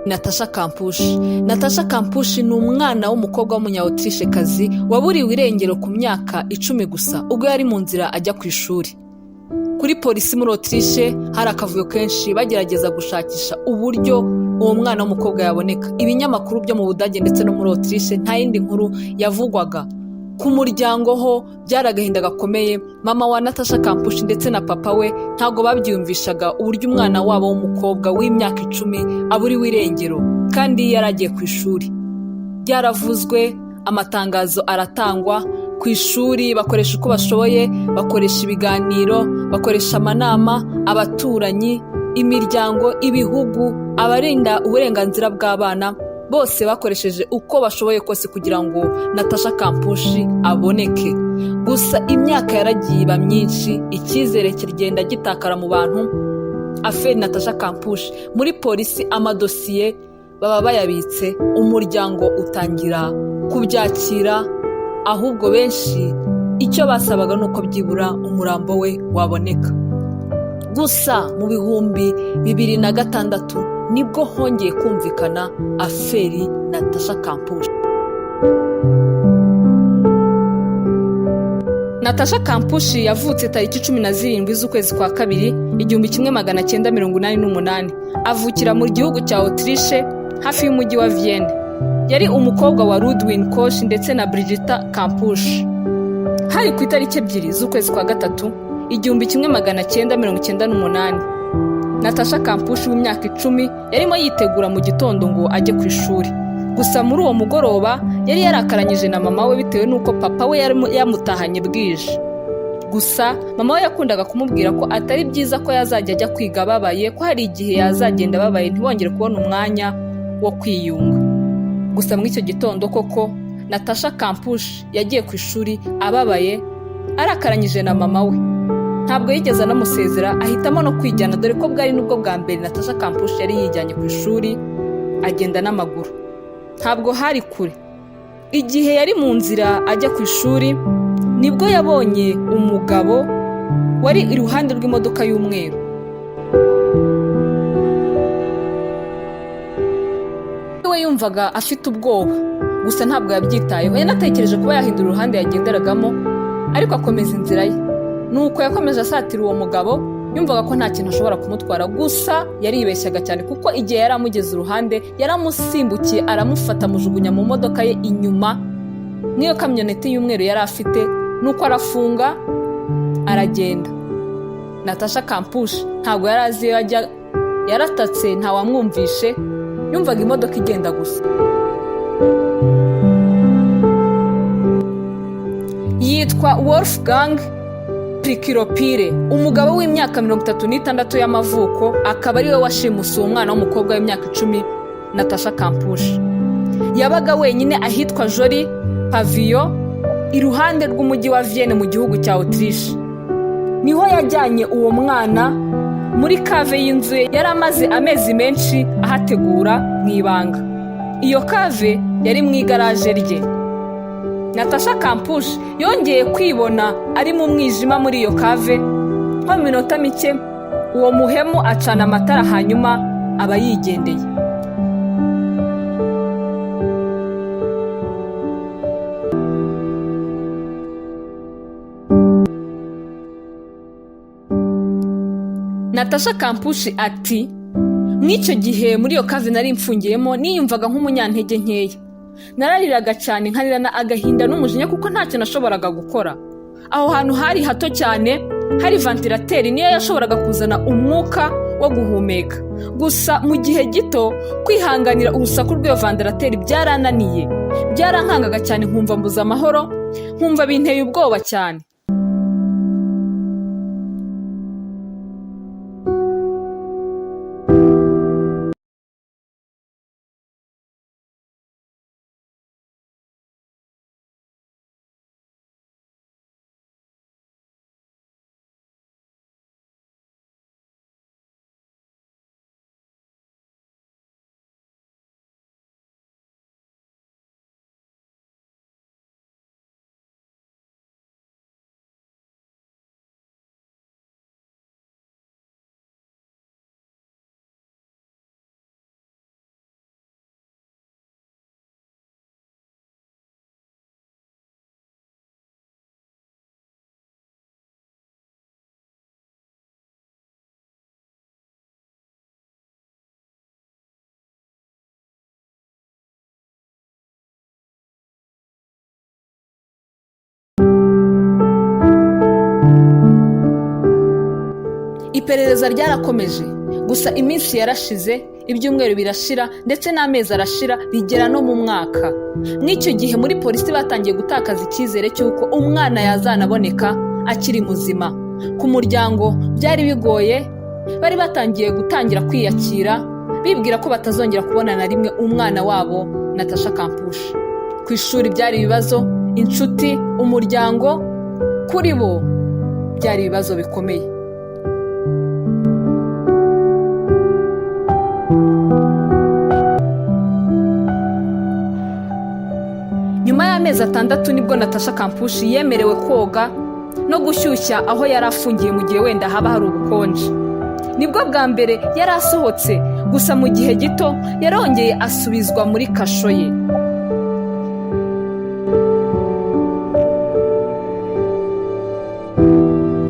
Natasha Kampusch. Natasha Kampusch ni umwana w'umukobwa w'umunya-Autrichekazi waburiwe irengero ku myaka 10 gusa ubwo yari mu nzira ajya ku ishuri. Kuri polisi muri Autriche hari akavuyo kenshi bagerageza gushakisha uburyo uwo mwana w'umukobwa yaboneka. Ibinyamakuru byo mu Budage ndetse no muri Autriche nta yindi nkuru yavugwaga. Ku muryango ho byari agahinda gakomeye, mama wa Natasha Kampusch ndetse na papa we ntabwo babyiyumvishaga uburyo umwana wabo w'umukobwa w'imyaka 10 aburiwe irengero kandi yari agiye ku ishuri. Byaravuzwe, amatangazo aratangwa, ku ishuri bakoresha uko bashoboye, bakoresha ibiganiro, bakoresha amanama, abaturanyi, imiryango, ibihugu, abarinda uburenganzira bw'abana bose bakoresheje uko bashoboye kose kugira ngo Natasha Kampusch aboneke. Gusa imyaka yaragiye iba myinshi, icyizere kigenda gitakara mu bantu. Affaire Natasha Kampusch muri polisi amadosiye baba bayabitse, umuryango utangira kubyakira, ahubwo benshi icyo basabaga ni uko byibura umurambo we waboneka. Gusa mu 2006 nibwo hongeye kumvikana affaire Natasha Kampusch. Natasha Kampusch yavutse tariki 17 z'ukwezi kwa kabiri 1988, avukira mu gihugu cya Autriche hafi y'umujyi wa Vienne. Yari umukobwa wa Ludwig Koch ndetse na Brigitte Kampusch. Hari ku itariki 2 z'ukwezi kwa gatatu 1998. Natasha Kampusch w'imyaka 10 yarimo yitegura mu gitondo ngo ajye ku ishuri. Gusa muri uwo mugoroba yari yarakaranyije na mama we bitewe n'uko papa we yari yamutahanye bwije. Gusa mama we yakundaga kumubwira ko atari byiza ko yazajya ajya kwiga ababaye, ko hari igihe yazagenda ababaye ntibongere kubona umwanya wo kwiyunga. Gusa muri icyo gitondo koko Natasha Kampusch yagiye ku ishuri ababaye, arakaranyije na mama we. Ntabwo yigeze anamusezera, ahitamo no kwijyana, dore ko bwari nubwo bwa mbere Natasha Kampusch yari yijyanye ku ishuri, agenda n'amaguru. Ntabwo hari kure. Igihe yari mu nzira ajya ku ishuri nibwo yabonye umugabo wari iruhande rw'imodoka y'umweru. We yumvaga afite ubwoba, gusa ntabwo yabyitayeho. Yanatekereje kuba yahindura uruhande yagenderagamo, ariko akomeza inzira ye. Nuko yakomeje asatira uwo mugabo, yumvaga ko nta kintu ashobora kumutwara. Gusa yaribeshyaga cyane, kuko igihe yari amugeze iruhande yaramusimbukiye, aramufata, amujugunya mu modoka ye inyuma n'iyo kamyoneti y'umweru yari afite, nuko arafunga aragenda. Natasha Kampusch ntabwo yari azi iyo ajya, yaratatse ntawamwumvishe, yumvaga imodoka igenda gusa. Yitwa Wolfgang Priklopil, umugabo w'imyaka 36 y'amavuko, akaba ariwe washimuse uwo mwana w'umukobwa w'imyaka 10 Natasha Kampusch. Yabaga wenyine ahitwa Joli Paviyo iruhande rw'umujyi wa Vienne mu gihugu cya Autriche. Niho yajyanye uwo mwana muri cave y'inzu ye yari amaze amezi menshi ahategura mu ibanga. Iyo cave yari mu igaraje rye. Natasha Kampusch yongeye kwibona ari mu mwijima muri iyo cave, nko mu minota mike uwo muhemu acana amatara hanyuma aba yigendeye. Natasha Kampusch ati: mw'icyo gihe muri iyo cave nari mfungiyemo niyumvaga nk'umunyantege nkeya. Narariraga cyane, nkarirana agahinda n'umujinya kuko ntacyo nashoboraga gukora. Aho hantu hari hato cyane, hari ventilateur niyo yashoboraga kuzana umwuka wo guhumeka. Gusa mu gihe gito kwihanganira urusaku rw'iyo ventilateur byarananiye. Byarankangaga cyane, nkumva mbuze amahoro, nkumva binteye ubwoba cyane. Iperereza ryarakomeje, gusa iminsi yarashize, ibyumweru birashira, ndetse n'amezi arashira, bigera no mu mwaka. Mw'icyo gihe muri polisi batangiye gutakaza icyizere cy'uko umwana yazanaboneka akiri muzima. Ku muryango byari bigoye, bari batangiye gutangira kwiyakira, bibwira ko batazongera kubona na rimwe umwana wabo Natasha Kampusch. Ku ishuri byari ibibazo, inshuti, umuryango, kuri bo byari ibibazo bikomeye. Nyuma y'amezi 6 nibwo Natasha Kampusch yemerewe koga no gushyushya aho yari afungiye mu gihe wenda haba hari ubukonje. Nibwo bwa mbere yari asohotse, gusa mu gihe gito yarongeye asubizwa muri kasho ye.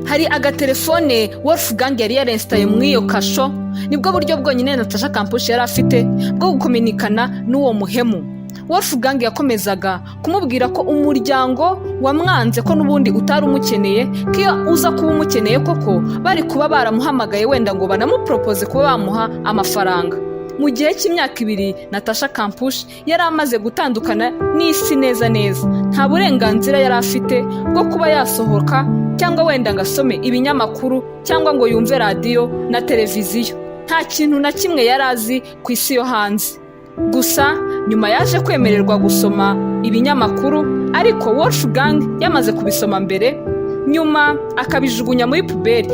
Hari agatelefone Wolfgang yari yaresitaye muri iyo kasho, nibwo buryo bwonyine Natasha Kampusch yari afite bwo gukominikana n'uwo muhemu. Wolfgang yakomezaga kumubwira ko umuryango wamwanze, ko n'ubundi utari umukeneye, ko iyo uza kuba umukeneye koko bari kuba baramuhamagaye wenda ngo banamupropose kuba bamuha amafaranga. Mu gihe cy'imyaka 2 Natasha Kampusch yari amaze gutandukana n'isi neza neza. Nta burenganzira yari afite bwo kuba yasohoka cyangwa wenda ngo asome ibinyamakuru cyangwa ngo yumve radiyo na televiziyo. Nta kintu na kimwe yari azi ku isi yo hanze. Gusa nyuma yaje kwemererwa gusoma ibinyamakuru, ariko Wolfgang yamaze kubisoma mbere, nyuma akabijugunya muri puberi.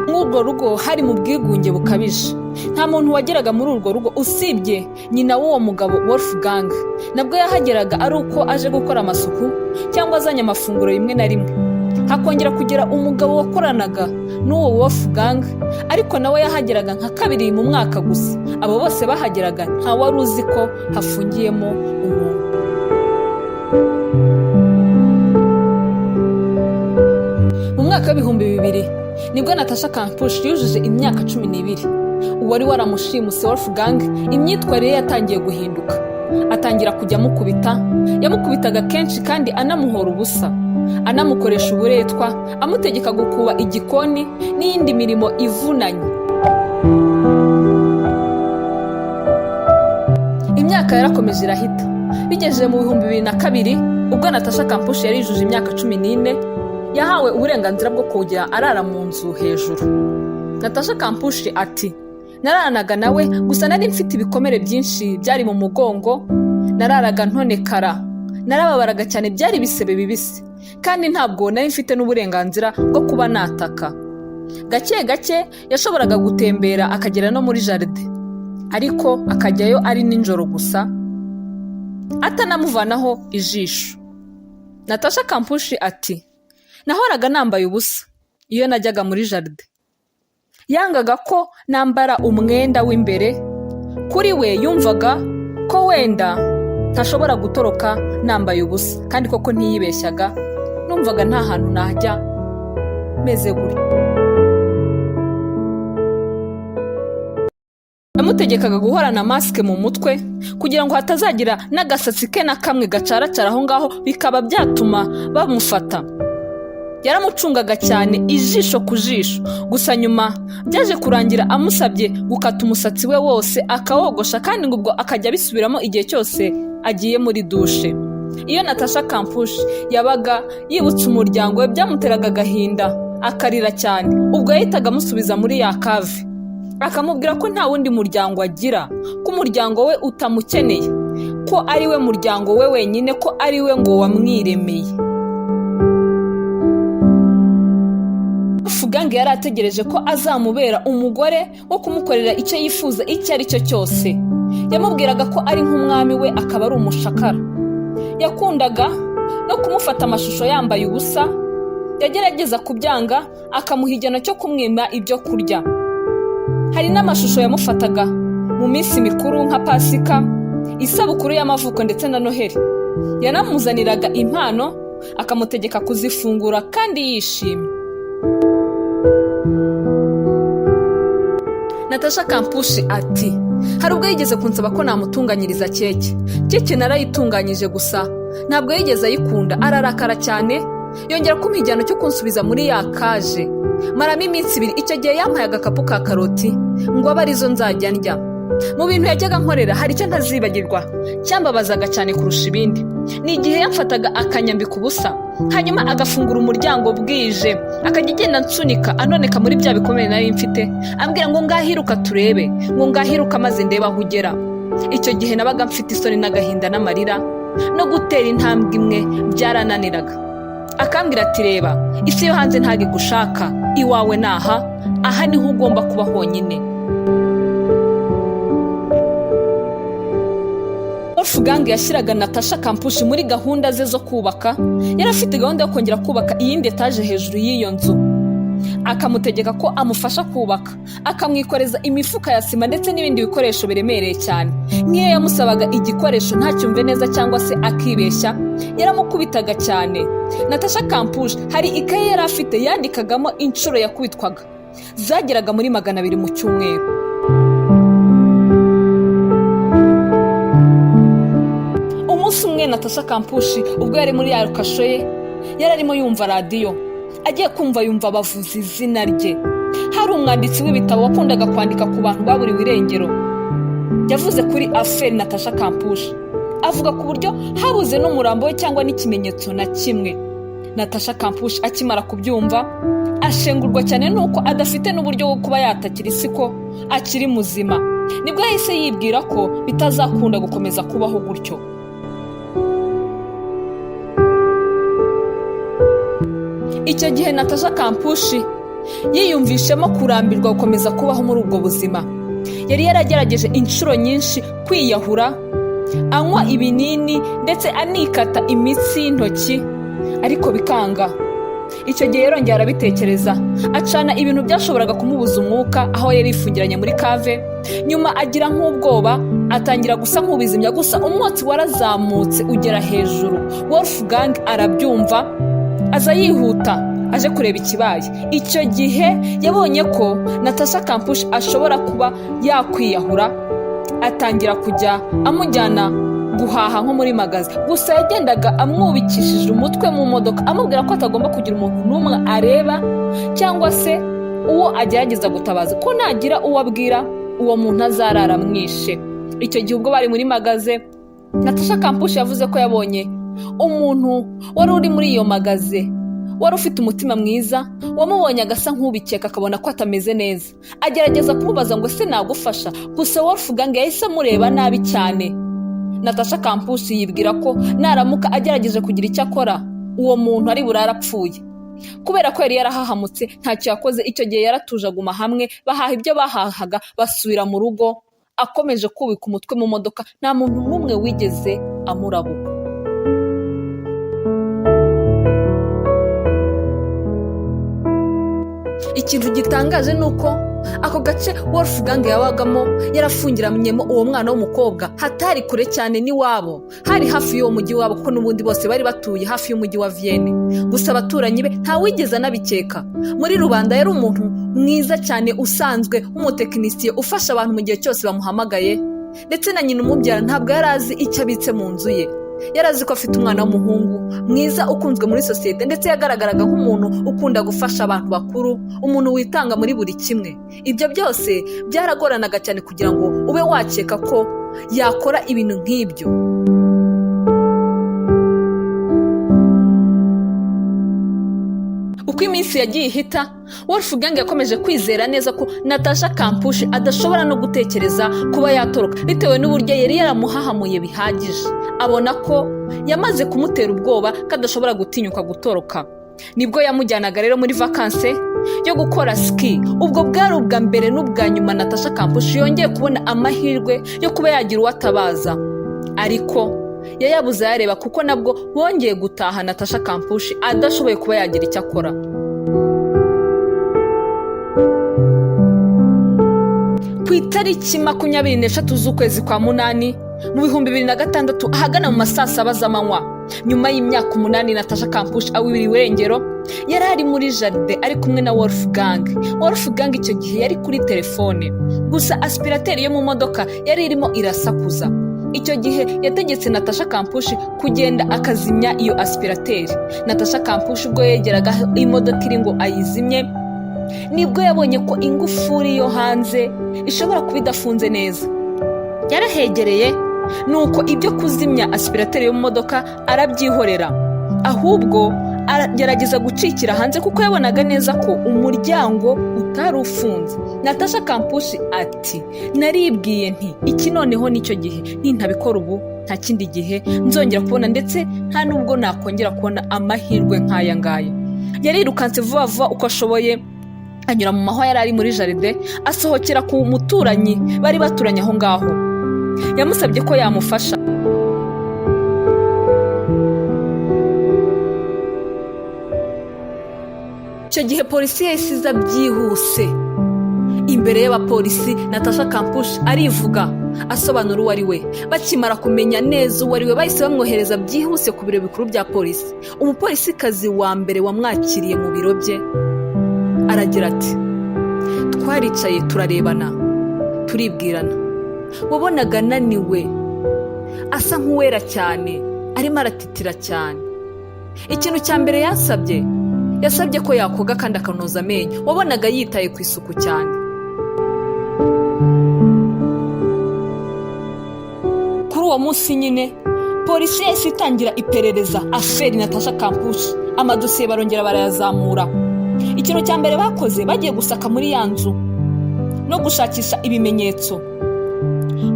Muri urwo rugo hari mu bwigunge bukabije. Nta muntu wageraga muri urwo rugo usibye nyina w'uwo mugabo Wolfgang. Nabwo yahageraga ari uko aje gukora amasuku cyangwa azanye amafunguro rimwe na rimwe. Hakongera kugera umugabo wakoranaga n'uwo Wolfgang, ariko nawe yahageraga nka 2 mu mwaka gusa. Abo bose bahageraga nta wari uzi ko hafungiyemo umuntu. Mu mwaka w'2000 nibwo Natasha Kampusch yujuje imyaka 12. Uwari waramushimuse Wolfgang, imyitwarire ye yatangiye guhinduka. Atangira kujya amukubita, yamukubitaga kenshi kandi anamuhora ubusa, anamukoresha uburetwa, amutegeka gukuba igikoni n'iyindi mirimo ivunanye. Imyaka yarakomeje irahita, bigejeje mu 2002 ubwo Natasha Kampusch yari yujuje imyaka 14, yahawe uburenganzira bwo kujya arara mu nzu hejuru. Natasha Kampusch ati: nararanaga nawe, gusa nari mfite ibikomere byinshi byari mu mugongo, nararaga ntonekara, narababaraga cyane, byari ibisebe bibisi, kandi ntabwo nari mfite n'uburenganzira bwo kuba nataka. Gake gake yashoboraga gutembera akagera no muri jaride, ariko akajyayo ari nijoro gusa, atanamuvanaho ijisho. Natasha Kampusch ati: nahoraga nambaye ubusa iyo najyaga muri jaride. Yangaga ko nambara umwenda w'imbere, kuri we yumvaga ko wenda ntashobora gutoroka nambaye ubusa, kandi koko ntiyibeshyaga, numvaga nta hantu najya meze gutya. Yamutegekaga guhorana masike mu mutwe kugira ngo hatazagira n'agasatsi ke na kamwe gacaracara aho ngaho, bikaba byatuma bamufata. Yaramucungaga cyane ijisho ku jisho. Gusa nyuma byaje kurangira amusabye gukata umusatsi we wose akawogosha, kandi ngo ubwo akajya abisubiramo igihe cyose agiye muri dushe. Iyo Natasha Kampusch yabaga yibutse umuryango we byamuteraga agahinda akarira cyane. Ubwo yahitaga amusubiza muri ya kave, akamubwira ko nta wundi muryango agira, ko umuryango we utamukeneye, ko ari we muryango we wenyine, ko ari we ngo wamwiremeye. Wolfgang yari ategereje ko azamubera umugore wo kumukorera icyo yifuza icyo ari cyo cyose. Yamubwiraga ko ari nk'umwami we, akaba ari umushakara. Yakundaga no kumufata amashusho yambaye ubusa, yagerageza kubyanga akamuha igihano cyo kumwima ibyo kurya. Hari n'amashusho yamufataga mu minsi mikuru nka Pasika, isabukuru y'amavuko ndetse na Noheli. Yanamuzaniraga impano akamutegeka kuzifungura kandi yishimye. Natasha Kampusch ati: hari ubwo yigeze kunsaba ko namutunganyiriza keke. Keke narayitunganyije, gusa ntabwo yigeze ayikunda, ararakara cyane, Yongera kumpa igihano cyo kunsubiza muri ya cage, maramo iminsi 2. Icyo gihe yampaye agakapu ka karoti ngo abe arizo nzajya ndya. Mu bintu yajyaga nkorera hari icyo ntazibagirwa cyambabazaga cyane kurusha ibindi. Ni igihe yamfataga akanyambika ubusa, hanyuma agafungura umuryango bwije, akajya agenda ansunika anoneka muri bya bikomere nari mfite, ambwira ngo ngahiruka turebe, ngo ngahiruka maze ndebe aho ugera. Icyo gihe nabaga mfite isoni n'agahinda n'amarira, no gutera intambwe imwe byarananiraga. Akambwira ati reba, isi yo hanze ntabwo igushaka, iwawe ni aha, aha niho ugomba kuba honyine. Wolfgang yashyiraga Natasha Kampusch muri gahunda ze zo kubaka. Yari afite gahunda yo kongera kubaka iyindi etaje hejuru y'iyo nzu, akamutegeka ko amufasha kubaka, akamwikoreza imifuka ya sima ndetse n'ibindi bikoresho biremereye cyane. Nk'iyo yamusabaga igikoresho ntacyumve neza cyangwa se akibeshya, yaramukubitaga cyane. Natasha Kampusch hari ikaye yari afite yandikagamo inshuro yakubitwaga, zageraga muri 200 mu cyumweru. Umunsi umwe Natasha Kampusch ubwo yari muri ya kasho ye, yari arimo yumva radiyo. Agiye kumva yumva bavuza izina rye. Hari umwanditsi w'ibitabo wakundaga kwandika ku bantu baburiwe irengero. Yavuze kuri affaire Natasha Kampusch, avuga ku buryo habuze n'umurambo we cyangwa n'ikimenyetso na kimwe. Natasha Kampusch akimara kubyumva ashengurwa cyane nuko adafite n'uburyo bwo kuba yatakira isi ko akiri muzima. Nibwo yahise yibwira ko bitazakunda gukomeza kubaho gutyo. Icyo gihe Natasha Kampusch yiyumvishemo kurambirwa gukomeza kubaho muri ubwo buzima. Yari yaragerageje inshuro nyinshi kwiyahura, anywa ibinini ndetse anikata imitsi y'intoki, ariko bikanga. Icyo gihe yarongera arabitekereza, acana ibintu byashoboraga kumubuza umwuka aho yari yifungiranye muri cave. Nyuma agira nk'ubwoba, atangira gusa nk'ubizimya, gusa umwotsi warazamutse ugera hejuru. Wolfgang arabyumva, aza yihuta aje kureba ikibaye. Icyo gihe yabonye ko Natasha Kampusch ashobora kuba yakwiyahura, atangira kujya amujyana guhaha nko muri magazi. Gusa yagendaga amwubikishije umutwe mu modoka, amubwira ko atagomba kugira umuntu n'umwe areba cyangwa se uwo agerageza gutabaza, ko nagira uwo abwira uwo muntu azarara amwishe. Icyo gihe ubwo bari muri magaze, Natasha Kampusch yavuze ko yabonye umuntu wari uri muri iyo magaze wari ufite umutima mwiza, wamubonye agasa nk'ubikeka, akabona ko atameze neza, agerageza kumubaza ngo ese nagufasha. Gusa Wolfgang yahise amureba nabi cyane. Natasha Kampusch yibwira ko naramuka agerageje kugira icyo akora uwo muntu ari burara apfuye. Kubera ko yari yarahahamutse ntacyo yakoze. Icyo gihe yaratuje aguma hamwe, bahaha ibyo bahahaga, basubira mu rugo akomeje kubika umutwe mu modoka, nta muntu n'umwe wigeze amurabuka. Ikintu gitangaje ni uko ako gace Wolfgang yabagamo yarafungiranyemo uwo mwana w'umukobwa hatari kure cyane n'iwabo, hari hafi y'uwo mujyi wabo, kuko n'ubundi bose bari batuye hafi y'umujyi wa Vienne. Gusa abaturanyi be ntawigeze anabikeka. Muri rubanda yari umuntu mwiza cyane usanzwe, w'umutekinisiye ufasha abantu mu gihe cyose bamuhamagaye, ndetse na nyina umubyara ntabwo yari azi icyo abitse mu nzu ye. Yari azi ko afite umwana w'umuhungu mwiza ukunzwe muri sosiyete, ndetse yagaragaraga nk'umuntu ukunda gufasha abantu bakuru, umuntu witanga muri buri kimwe. Ibyo byose byaragoranaga cyane kugira ngo ube wakeka ko yakora ibintu nk'ibyo. Uko iminsi yagiye ihita, Wolfgang yakomeje kwizera neza ko Natasha Kampusch adashobora no gutekereza kuba yatoroka, bitewe n'uburyo yari yaramuhahamuye bihagije. Abona ko yamaze kumutera ubwoba ko adashobora gutinyuka gutoroka. Nibwo yamujyanaga rero muri vacances yo gukora ski. Ubwo bwari ubwa mbere n'ubwa nyuma Natasha Kampusch yongeye kubona amahirwe yo kuba yagira uwo atabaza, ariko yayabuze ayareba, kuko nabwo bongeye gutaha Natasha Kampusch adashoboye kuba yagira icyo akora. Ku itariki 23 z'ukwezi kwa 8 mu 2006, ahagana mu ma saa 7 z'amanywa, nyuma y'imyaka 8 Natasha Kampusch awibiriwe irengero, yari ari muri jardin ari kumwe na Wolfgang. Wolfgang icyo gihe yari kuri telefone, gusa aspirateur yo mu modoka yari irimo irasakuza. Icyo gihe yategetse Natasha Kampusch kugenda akazimya iyo aspirateur. Natasha Kampusch ubwo yegeraga aho imodoka iri ngo ayizimye, nibwo yabonye ko ingufuri yo hanze ishobora kuba idafunze neza. Yarahegereye, nuko ibyo kuzimya aspirateur yo mu modoka arabyihorera, ahubwo aragerageza gucikira hanze kuko yabonaga neza ko umuryango utari ufunze. Natasha Kampusch ati: "Naribwiye nti iki noneho nicyo gihe, nintabikora ubu nta kindi gihe nzongera kubona, ndetse nta nubwo nakongera kubona amahirwe nk'aya ngaya." Yarirukanse vuba vuba uko ashoboye, anyura mu mahwa yari ari muri jardin, asohokera ku muturanyi bari baturanye aho ngaho. Yamusabye ko yamufasha. Icyo gihe polisi yahise iza byihuse. Imbere y'abapolisi, Natasha Kampusch arivuga, asobanura uwo ari we. Bakimara kumenya neza uwo ari we, bahise bamwohereza byihuse ku biro bikuru bya polisi. Umupolisikazi wa mbere wamwakiriye mu biro bye aragira ati: "Twaricaye, turarebana, turibwirana. Wabonaga ananiwe, asa nk'uwera cyane, arimo aratitira cyane. Ikintu cya mbere yansabye, yasabye ko yakoga kandi akanoza amenyo. Wabonaga yitaye ku isuku cyane." Kuri uwo munsi nyine polisi yahise itangira iperereza affaire Natasha Kampusch. Amadosiye barongera barayazamura. Ikintu cya mbere bakoze, bagiye gusaka muri ya nzu no gushakisha ibimenyetso.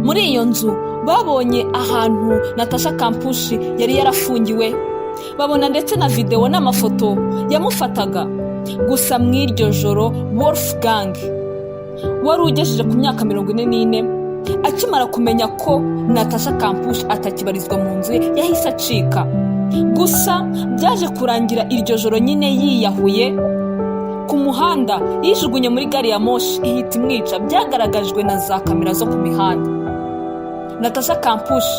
Muri iyo nzu babonye ahantu Natasha Kampusch yari yarafungiwe, babona ndetse na videwo n'amafoto yamufataga. Gusa mu iryo joro, Wolfgang wari ugejeje ku myaka 44, akimara kumenya ko Natasha Kampusch atakibarizwa mu nzu ye, yahise acika. Gusa byaje kurangira iryo joro nyine yiyahuye ku muhanda, yijugunye muri gari ya moshi ihita imwica. Byagaragajwe na za kamera zo ku mihanda. Natasha Kampusch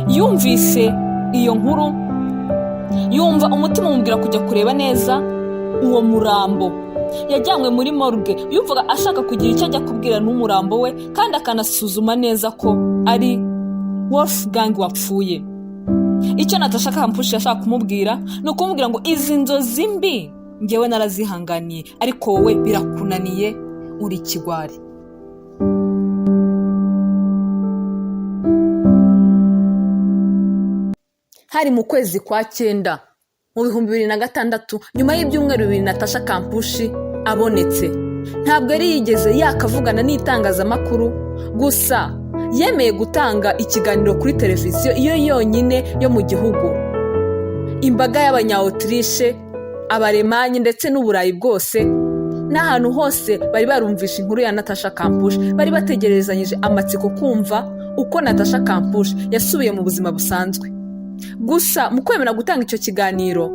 yumvise iyo nkuru, yumva umutima umubwira kujya kureba neza uwo murambo. Yajyanywe muri morgue. Yumvaga ashaka kugira icyo ajya kubwira n'umurambo we, kandi akanasuzuma neza ko ari Wolfgang wapfuye. Icyo Natasha Kampusch yashaka kumubwira ni ukumubwira ngo: "Izi nzozi mbi ngewe narazihanganiye, ariko wowe birakunaniye, uri ikigwari." Hari mu kwezi kwa cyenda mu 2006, nyuma y'ibyumweru 2 Natasha Kampusch abonetse. Ntabwo yari yigeze yakavugana n'itangazamakuru, gusa yemeye gutanga ikiganiro kuri televiziyo iyo yonyine yo mu gihugu. Imbaga y'Abanya-Autriche, Abaremanye ndetse n'Uburayi bwose n'ahantu hose bari barumvishe inkuru ya Natasha Kampusch. Bari bategerezanyije amatsiko kumva uko Natasha Kampusch yasubiye mu buzima busanzwe. Gusa mu kwemera gutanga icyo kiganiro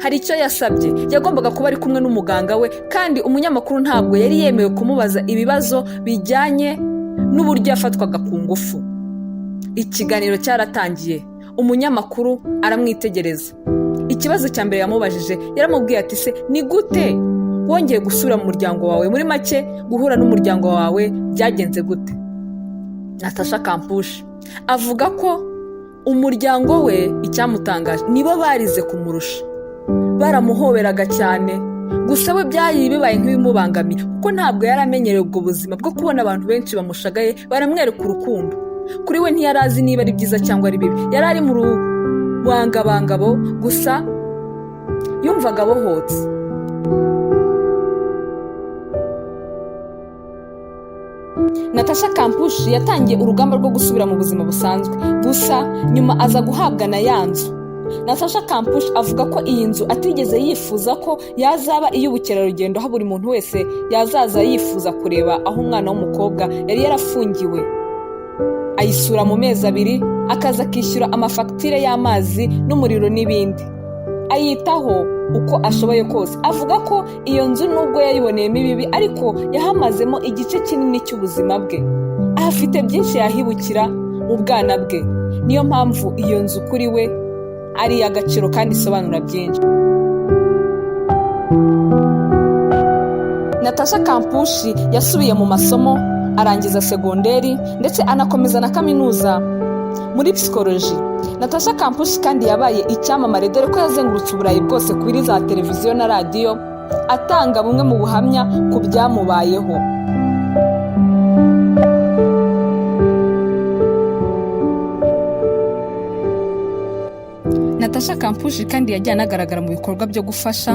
hari icyo yasabye: yagombaga kuba ari kumwe n'umuganga we, kandi umunyamakuru ntabwo yari yemewe kumubaza ibibazo bijyanye n'uburyo yafatwaga ku ngufu. Ikiganiro cyaratangiye, umunyamakuru aramwitegereza. Ikibazo cya mbere yamubajije, yaramubwiye ati: "Se ni gute wongeye gusubira mu muryango wawe? Muri make, guhura n'umuryango wawe byagenze gute?" Natasha Kampusch avuga ko umuryango we, icyamutangaje, nibo barize kumurusha, baramuhoberaga cyane. Gusa we byari bibaye nk'ibimubangamiye, kuko ntabwo yari amenyereye ubwo buzima bwo kubona abantu benshi bamushagaye baramwereka urukundo. Kuri we ntiyari azi niba ari byiza cyangwa ari bibi. Yari ari mu rubangabangabo, gusa yumvaga abohotse. Natasha Kampusch yatangiye urugamba rwo gusubira mu buzima busanzwe, gusa nyuma aza guhabwa na ya nzu. Natasha Kampusch avuga ko iyi nzu atigeze yifuza ko yazaba iy'ubukerarugendo, aho buri muntu wese yazaza yifuza kureba aho umwana w'umukobwa yari yarafungiwe. Ayisura mu mezi 2, akaza akishyura amafagitire y'amazi n'umuriro n'ibindi, ayitaho uko ashoboye kose. Avuga ko iyo nzu nubwo yayiboneyemo ibibi, ariko yahamazemo igice kinini cy'ubuzima bwe, ahafite byinshi yahibukira mu bwana bwe. Niyo mpamvu iyo nzu kuri we ari iy'agaciro kandi isobanura byinshi. Natasha Kampusch yasubiye mu masomo, arangiza segonderi ndetse anakomeza na kaminuza. Muri psychology, Natasha Kampusch kandi yabaye icyamamare, dore ko yazengurutse Uburayi bwose kuri za televiziyo na radiyo, atanga bumwe mu buhamya ku byamubayeho. Natasha Kampusch kandi yagiye anagaragara mu bikorwa byo gufasha,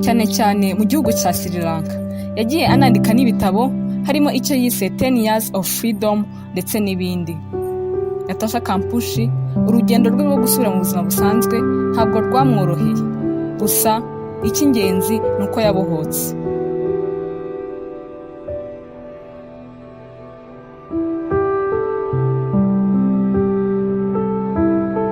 cyane cyane mu gihugu cya Sri Lanka. Yagiye anandika n'ibitabo, harimo icyo yise 10 Years of Freedom ndetse n'ibindi. Natasha Kampusch, urugendo rwe rwo gusubira mu buzima busanzwe ntabwo rwamworoheye, gusa icy'ingenzi ni uko yabohotse.